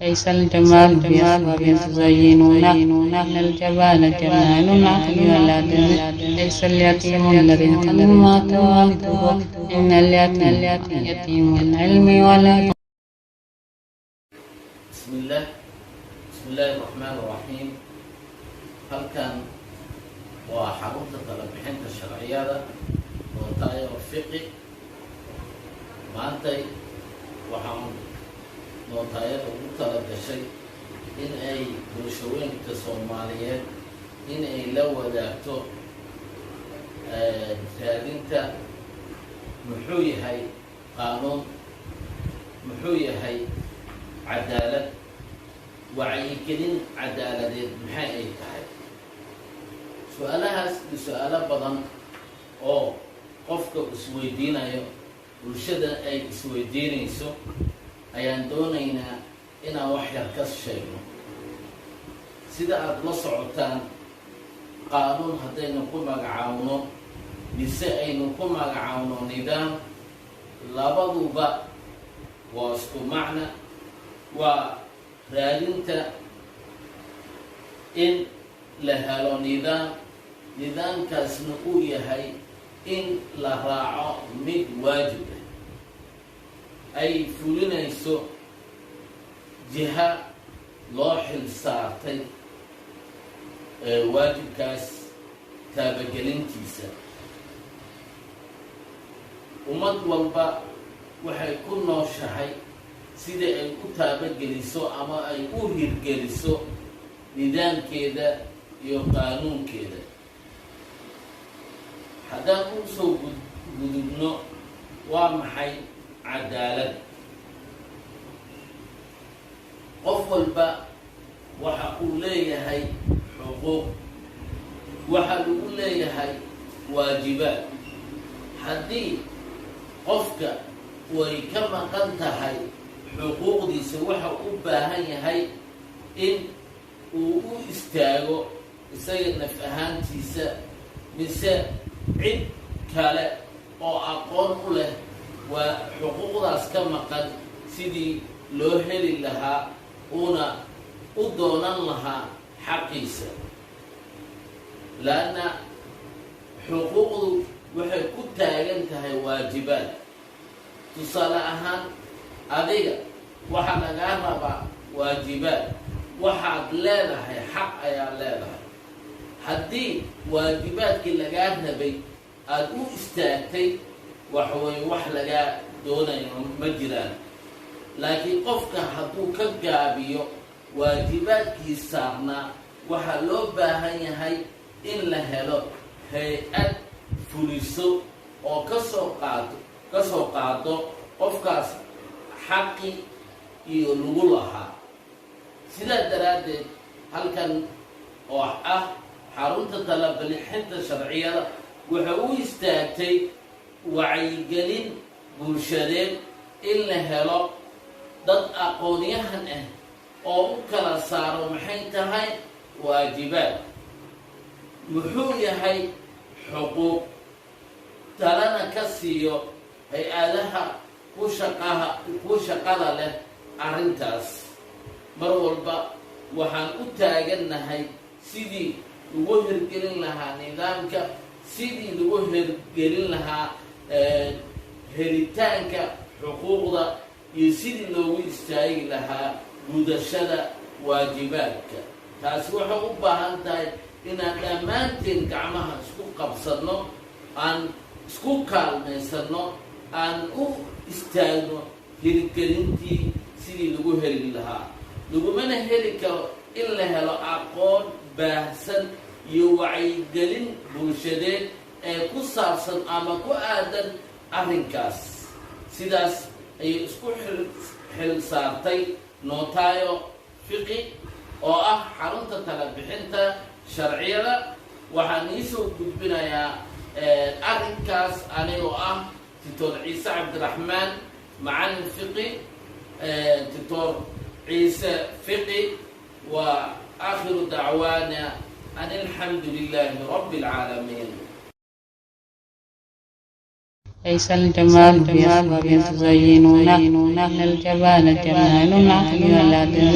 ليس الجمال بأثواب تزينونه، إن الجمال جمال العقل والأدب. ليس اليتيم الذي قد مات والده، إن اليتيم يتيم العلم والأدب. بسم الله، بسم الله الرحمن الرحيم. Halkan waa xarunta talabixinta sharciyada Nootayo Fiqi. Maantay waxaan nootaayada ugu tala gashay in ay bulshooyinka Soomaaliyeed in ay la wadaagto raadinta muxuu yahay qaanuun, muxuu yahay cadaalad, wacyigelin cadaaladeed maxay ay tahay. Su-aalahaas iyo su-aalo badan oo qofka isweydiinayo, bulshada ay isweydiinayso, ayaan doonaynaa inaan wax yar ka sheegno. Sida aada la socotaan, qaanuun haddaynu ku magacaawno mise aynu ku magacaawno nidaam, labaduba waa isku macna. Waa raadinta in la helo nidaam, nidaamkaasna uu yahay in la raaco mid waajib ah ay fulinayso jiha loo xil saartay waajibkaas taabagelintiisa. Ummad walba waxay ku nooshahay sida ay u taabageliso ama ay u hirgeliso nidaamkeeda iyo qaanuunkeeda. Haddaan u soo gudubno, waa maxay cadaalad? Qof walba waxa uu leeyahay xuquuq, waxa lagu leeyahay waajibaad. Haddii qofka way ka maqan tahay xuquuqdiisa, waxa u baahan yahay in uu u istaago isaga naf ahaantiisa mise cid kale oo aqoon u leh waa xuquuqdaas ka maqan sidii loo heli lahaa uuna u doonan lahaa xaqiisa, laanna xuquuqdu waxay ku taagan tahay waajibaad. Tusaale ahaan, adiga waxaa lagaa rabaa waajibaad, waxaad leedahay xaq ayaa leedahay. Haddii waajibaadkii lagaa rabay aada u istaagtay, waxaweye wax lagaa doonayo ma jiraan. Laakiin qofka hadduu ka gaabiyo waajibaadkii saarnaa, waxaa loo baahan yahay in la helo hay-ad fuliso oo kasoo qaado kasoo qaado qofkaas xaqi iyo lagu lahaa. Sidaa daraaddeed, halkan oo ah xarunta talabixinta sharciyada waxay u istaagtay wacyigelin bulshadeed, in la helo dad aqoonyahan ah oo u kala saaro maxay tahay waajibaad, muxuu yahay xuquuq, talana ka siiyo hay-adaha ku shaqaha ku shaqada leh arrintaas. Mar walba waxaan u taagannahay sidii lagu hirgelin lahaa nidaamka, sidii lagu hirgelin lahaa helitaanka xuquuqda iyo sidii loogu istaagi lahaa gudashada waajibaadka. Taasi waxay u baahan tahay inaan dhammaanteen gacmaha isku qabsanno, aan isku kaalmaysanno, aan u istaagno hirgelintii sidii lagu heli lahaa. Lagumana heli karo in la helo aqoon baahsan iyo wacyigelin bulshadeed ee ku saabsan ama ku aadan arrinkaas. Sidaas ayay isku xil saartay Nootayo Fiqi oo ah xarunta tala bixinta sharciyada. Waxaan iisoo gudbinayaa arrinkaas anigoo ah Doctor Ciise Cabdiraxmaan, macalin fiqi, Doctor Ciise Fiqi. Wa aakhiru dacwaana an alxamdu lilaahi rabbi alcaalamiin. ليس الجمال بأثواب تزينون، إن الجمال جمال العقل والأدب.